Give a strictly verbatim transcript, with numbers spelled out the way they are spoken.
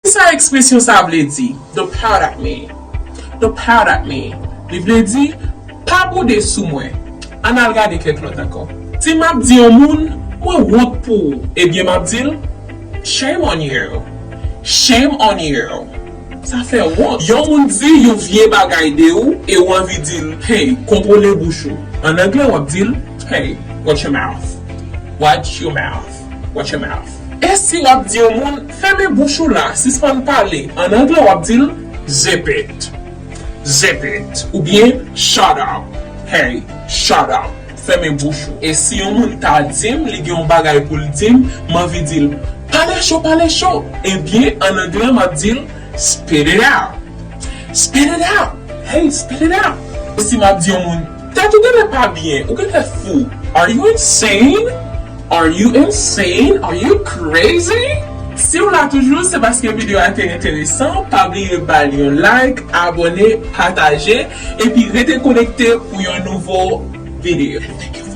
Sa ekspresyon sa vle di? Don't pout at me. Don't pout at me. Li vle di, pa boude sou mwen. Ann al gade kèk lòt ankò. Si m ap di yon moun, mwen wont pou ou, ebyen m ap di l, shame on you. Shame on you. Sa fè wont. Yon moun di yon vye bagay de ou e w anvi di l, hey, kontwole bouch ou. An anglè, w ap di l, hey, watch your mouth. Watch your mouth. Watch your mouth. E si w ap di yon moun, fèmen bouch ou la, sispann pale. An anglè, w ap di l, zip it. Zip it. Oubyen, shut up. Hey, shut up. Fèmen bouch ou. E si yon moun ta di m, li gen yon bagay pou l di m, m anvi di l, pale cho, pale cho. Ebyen, an anglè, m ap di l, spit it out. Spit it out. Hey, spit it out. Si m ap di yon moun, tèt ou genlè pa byen, ou genlè fou. Are you insane? Are you insane? Are you crazy? Si w la toujou, se paske videyo a te enteresan. Pa bliye ba l yon like, abòne, pataje, epi rete konekte pou yon nouvo videyo. Thank you